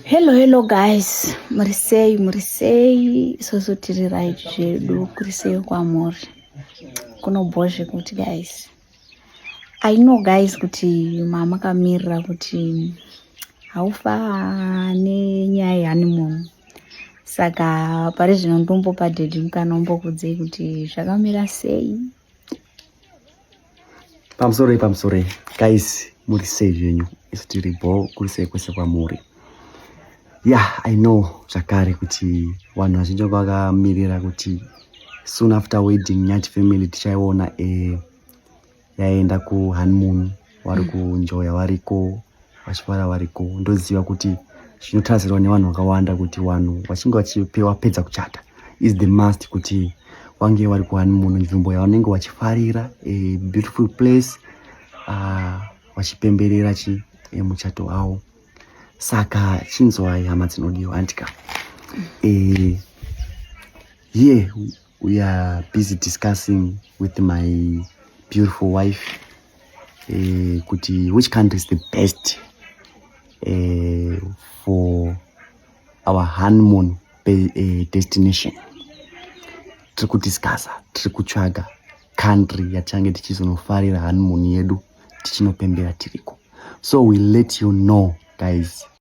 Hello, hello guys, muri sei, muri sei? Isusu tiri right zvedu, kuri sei kwamuri? Kunobhowa zvekuti guys, I know guys kuti mamakamirira kuti haufa nenyaya yehoneymoon. Saka pari zvino ndombopa daddy mukana umbokudzei kuti zvakamira sei. Pamusoroi, pamusoroi guys, muri sei zvenyu? Isu tiri bho, kuri sei kwese kwamuri? Yeah, I know zvakare kuti vanhu vazhinji vanga vakamirira kuti soon after wedding Nyati family tichaiona yaenda kuhoneymoon, vari kunjoya, variko vachifara variko. Ndoziva kuti zvinotarisirwa nevanhu vakawanda kuti vanhu vachinge vachipewa pedza kuchata is the must kuti vange vari kuhoneymoon, nzvimbo yavanenge vachifarira, a beautiful place, vachipemberera chi muchato wavo. Saka chinzwai hama dzinodiwa, andika here we are busy discussing with my beautiful wife kuti which country is the best for our honeymoon destination. Tiri kudiscussa, tiri kutsvaga country yatichange tichizonofarira honeymoon yedu, tichinopembera tiriko. So we let you know guys.